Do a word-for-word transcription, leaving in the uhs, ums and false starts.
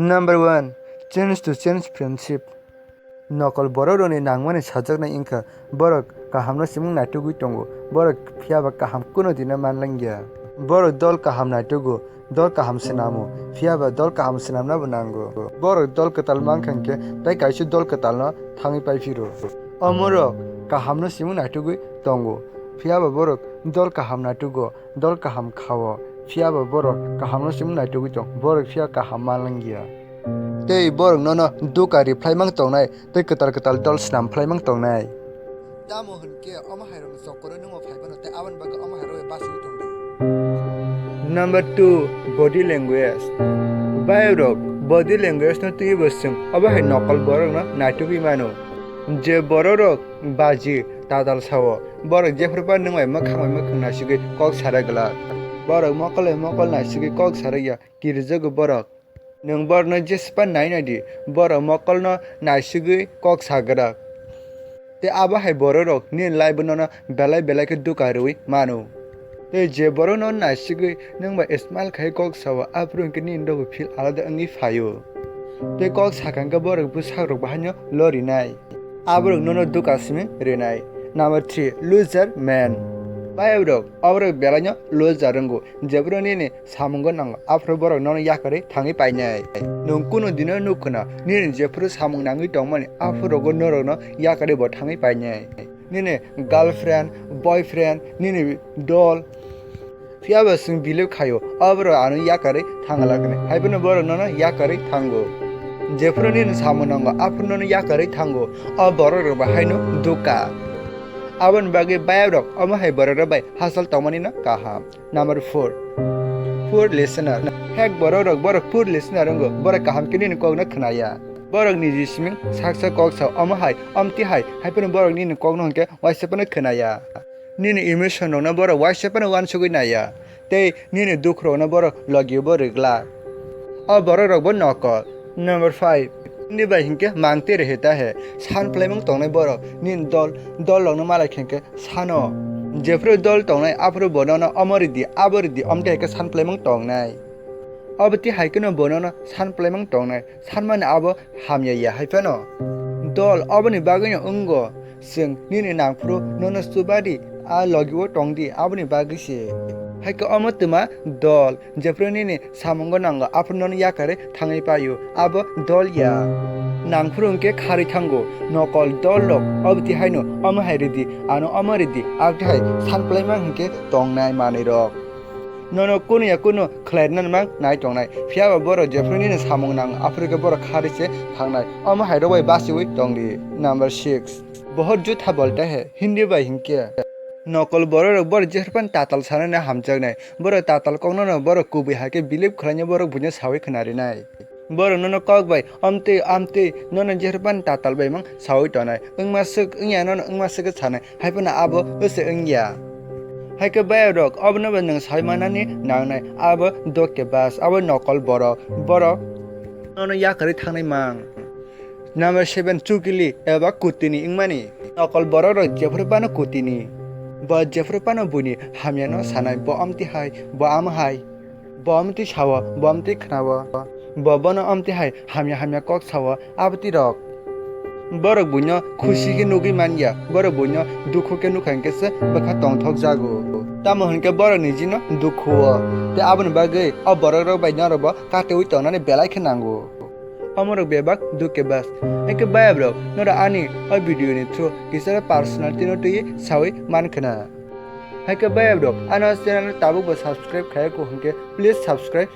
Number one, change to change friendship. Nokol borok rokni nangmani sajaknai wngkha, borok kahamno simung naitugwi tongo, borok phiyaba kaham kuno dino manlangya. Borok dol kaham naitugo, dol kaham swnamo, phiyaba dol kaham swnamnabo nango. Borok dol kwtal mankha hwnkhe tei kaisa dol kwtalno thangwi paiphiro. Omorok kahamno simung naitugwi tongo, phiyaba borok dol kaham naitugo, dol kaham khao, phiyaba borok kahamno simung naitugwi tong, borok phiya kaham manlangya. Tei borok nono duka ri phlaimang tongnai, tei kwtal kwtal dol swnam phlaimang tongnai. Tamo hwnkhe omo hairokni chokoro nwngbo phaiphano tei aboni bagwi omo hairok bai bachwi tongdi. Number two, body language. Bayarok body language no twiwi bo chwng obo hai nokol borokno naitugwi mano. Je bororok baji tatal sao, borok jephru ba nwng bai mwkhang bai mwkhang naisigwi kok sarai glak. Borok mokol bai mokol naisigwi kok sarai ya, kirijago borok. Nwng borokno jespa nai nai di, borok mokolno naisigwi kok sagwrak. Tei abo hai bororok nini life-o nono belai belai khe duka rwui mano. Tei je borok nono naisigwi nwng bai smile khai kok sao, aphuru hwnkhe nini dobo feel alada wngwi phaio. Tei kok sakha hwnkhe borok bwsakrok bahaino lorinai. Aborok nono duka simi rinai. Number three, loser man. Bayarok, aborok belaino loser wngwi, jephru nini samungo nango, aphuru borok nono yakarwi thangwi painai. Nwng kunu dino nuk khna, nini jephru samung nangwi tongmani, aphurugo norokno yakarwi bo thangwi painai. Nini girlfriend, boyfriend, nini dol, phiyaba chwng believe khaio, aborok ano yakarwi thanglagnai. Haiphano borok nono yakarwi thango. Jephru nini samung nango, aphuru nono yakarwi thango. O borok rok ba haino duka. Aboni bagwi bayarok omo hai borok rok bai hachal tongmani no kaham. Number four, poor listener. Hek borok rok borok poor listener wngkha, borok kaham khe nini kokno khnaya. Borok niji siming saksa kok sao, omo hai, omti hai, haiphano borok nini kokno hwnkhe waisa phano khnaya. Nini emotion rokno borok waisa phano uansugwi naiya, tei nini dukhu rokno borok logi bo rwgla. O borok rok bo nokol. Number five, nini bai hinkhe mangte reheta he, san phlaimung tongnai borok, nini dol, dol rokno malai khe hinkhe sano. Jephru dol tongnai, aphuru bo nono omo ridi, abo ridi, omte hai khe san phlaimung tongnai. Obo twi hai kheno bo nono san phlaimung tongnai, sanmani abo hamya ya hai phano. Dol, oboni bagwino wngo, chwng nini nangphuru nono chuba di, a logi-o tong di, aboni bagwi se. Hai khe omo twma dol, jephru nini samungo nango, aphuru nono yakarwi thangwi paio, abo dol ya. Nangphuru hwnkhe kharwi thango, nokol dol rok, obo twi haino omo hai ridi, ano omo ridi, abtwi hai san phlaima hwnkhe tongnai manwi rok. Nono kunu ya kunu khlairnani mang nai tongnai, phiyaba borok jephru nini samung nango, aphuru khe borok kharwi se thangnai, omo hai rok bai bachiwi tongdi. Number six, bahut jhutha bolta hai, Hindi bai hinkhe. Nokol borok rok borok jephru phano tatal sanani hamjaknai, borok tatal kokno no borok kubui hai khe believe khlaina borok buino sawi khnarinai. Borok nono kok bai, "Omtwi, amtwi, nono jephru phano tatal bai mang sawi tonai. Wngma swk wngya nono wngma swk khe sanai, hai phano abo wse wngya." Hai khe bayarok, obono bo nwng sawi manani nangnai, abo dokke bas, abo nokol borok, borok nono yakarwi thangnai mang. Number seven, chukili eba kutini wngmani. Nokol borok rok jephru phano kutini. Bo jephru phano buini hamyano sanai, bo amtwi hai, bo amo hai. Bo amtwi sao, bo amtwi khnao. Bo bono amtwi hai hamya hamya kok sao, abtwi rok. Borok buino khusi khe nugwi manya, borok buino dukhu khe nukha hinkhe se bwkha tongthok jago. Tamo hinkhe borok nijino dukhu o. Tei aboni bagwi o borok rok bai norok bo katiwi tongnani belai khe nango. Omorok bebak dukhe bas. Hinkhe bayab rok, norok ani o video ni through kisa personality no twi sawi man khna. Haikhe bayab rok, ano channel tabuk bo subscribe khaya kho hinkhe please subscribe.